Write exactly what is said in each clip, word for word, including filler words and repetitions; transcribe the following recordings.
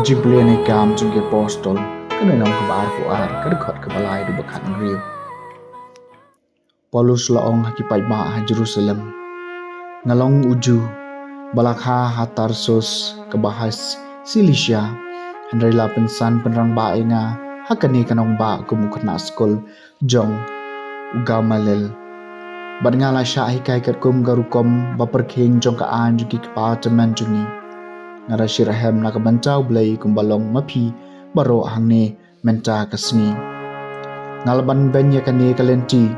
Jingpule na ki Kam jong ki Apostol, ka lynnong kaba arphew ar, ka dkhot kaba lai haduh ba khathynriew. Paulus u la ong ha ki paidbah ha Jerusalem: Nga long u Jiw, ba la kha ha Tarsus kaba ha Silisia, hynrei la pynsan pynrangbah ïa nga ha kane ka nongbah kum u khynnah skul jong u Gamaliel. Bad nga la shah hikai katkum ka rukom bapyrkhing jong ka aiñ jong ki kpa tymmen jong ngi. Nga da shyrkhei na ka bynta U Blei kumba long ma phi baroh hangne mynta ka sngi. Nga la ban beiñ ïa kane ka lynti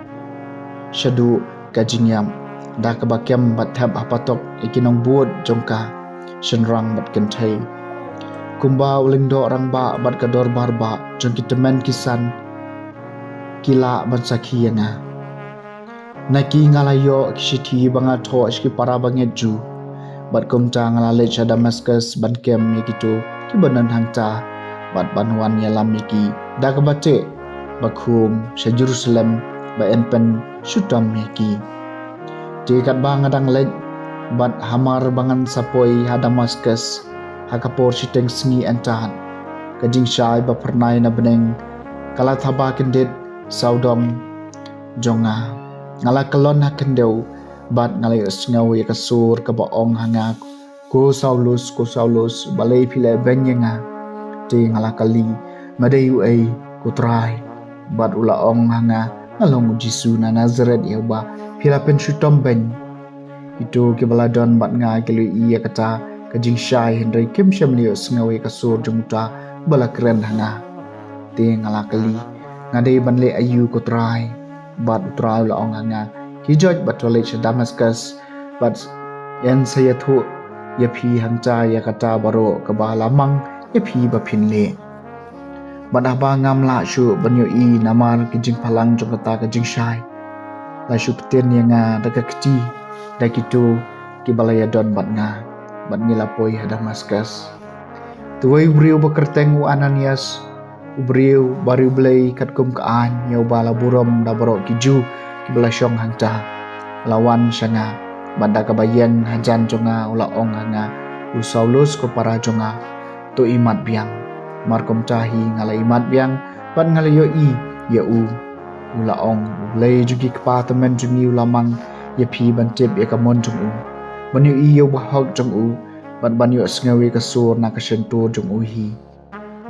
shaduh ka jingïap, da kaba kem bad thep ha patok ïa ki nongbud jong ka shynrang bad kynthei. Kumba u lyngdoh rangbah bad ka dorbar bah jong ki tymmen ki san ki lah ban sakhi ïa nga. Na ki nga la ïoh ki shithi ba nga thoh sha ki para bangeit Jiw. Bad kumta nga la leit sha Damaskus ban kem ïa kito kiba don hangta, bad ban wan ïalam ïa ki da kaba teh ba khum sha Jerusalem, ba yn pynshitom ïa ki. Te katba nga dang leit, bad hamar ba ngan sa poi ha Damaskus ha ka por shiteng sngi, hynrei ka jingshai ba phyrnai na bneng ka la thaba kyndit sawdong jong nga. Nga la kyllon ha khyndew, bad nga la ïohsngew ïa ka sur kaba ong ha nga: Ko Saulus, ko Saulus, balei phi la beiñ ïa nga? Te nga la kylli: Ma dei uei, ko Trai? Bad u la ong ha nga: Nga long u Jisu na Nasaret, ïa uba phi la pynshitom beiñ. Kito kiba la don bad nga ki la ïohi ïa kata ka jingshai, hynrei kim shym la ïohsngew ïa ka sur jong uta ba la kren ha nga. Te nga la kylli: Nga dei ban leh aïu, ko Trai? Bad u Trai u la ong ha nga: Khie joit bad to leit sha Damaskus, bad yn sa ïathuh ïa phi hangta ïa kata baroh kaba la mang ïa phi ba phin leh. Bad haba ngam lah shuh ban ïohi namar ki jingphalang jong kata ka jingshai, la shu pyntin ïa nga da ka kti da kito kiba la ïadon bad nga, bad ngi la poi ha Damaskus. Te uwei u briew ba kyrteng u Ananias, u briew ba riewblei katkum ka aiñ, ïa uba la burom da baroh ki Jiw kiba la shong hangta, u la wan sha nga, bad da kaba ïeng hajan jong nga u la ong ha nga: Ko Saulus, ko para jong nga, to imat biang. Mar kumta hi nga la imat biang, bad nga la ïohi ïa u. U la ong: U Blei jong ki kpa tymmen jong ngi u la mang ïa phi ban tip ïa ka mon jong u, ban ïohi ïa u bahok jong u, bad ban ïohsngew ïa ka sur na ka shyntur jong u hi.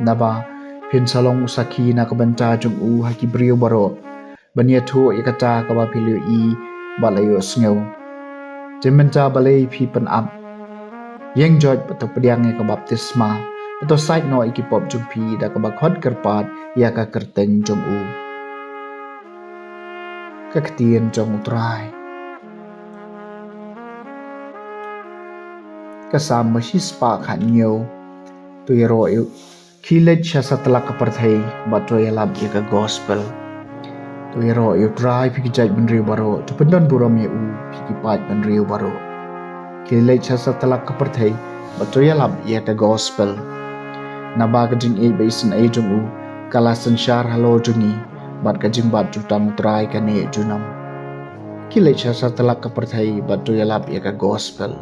Naba phin sa long u sakhi na ka bynta jong u ha ki briew baroh, ban ïathuh ïa kata kaba phi la ïohi bad la ïohsngew. Te mynta balei phi pynap? Ïeng joit bad to pdiang ïa ka baptisma, bad to sait noh ïa ki pop jong phi da kaba khot kyrpad ïa ka kyrteng jong u. Ka ktien jong u Trai. Ka Salm ba shispah khathynñiew. To ïaroh ïa u Khie leit sha satlak ka pyrthei bad to ïalap ïa ka gospel. To ïaroh ïa u Trai phi ki jaitbynriew baroh, to pyndon burom ïa u phi ki paidbynriew baroh. Khie leit sha satlak ka pyrthei bad to ïalap ïa ka gospel. Naba ka jingïeit ba isynei jong u ka la synshar halor jong ngi, bad ka jingbat jutang u Trai ka neh junom. Khie leit sha satlak ka pyrthei bad to ïalap ïa ka gospel.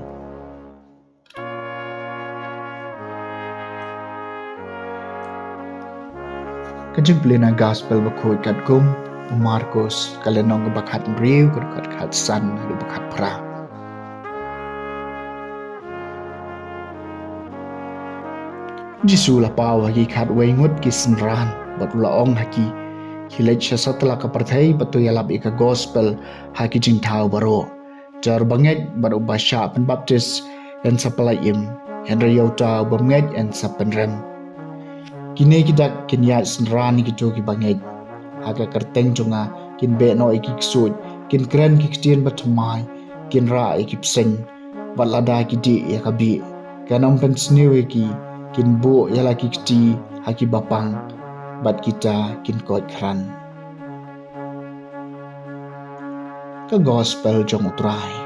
Ka jingpule na gospel bakhuid katkum u Markus, ka lynnong kaba khathynriew, ka dkhot khatsan haduh ba khatphra. U Jisu u la paw ha ki khatwei ngut ki synran, bad u la ong ha ki: Khie leit sha satlak ka pyrthei bad to ïalap ïa ka gospel ha ki jingthaw baroh. Uta uba ngeit bad uba shah pynbaptis yn sa pynlait im, hynrei ïa uta ubym ngeit yn sa pynrem. Kine ki dak kin ïaid synran ïa kito kiba ngeit. Ha ka kyrteng jong nga kin beh noh ïa ki ksuid, kin kren ki ktien bathymmai, kin rah ïa ki bseiñ, bad lada ki dih ïa ka bih, kan ym pynsniew ïa ki, kin buh ïa la ki kti ha ki bapang, bad kita kin koit khran. Ka gospel jong u Trai.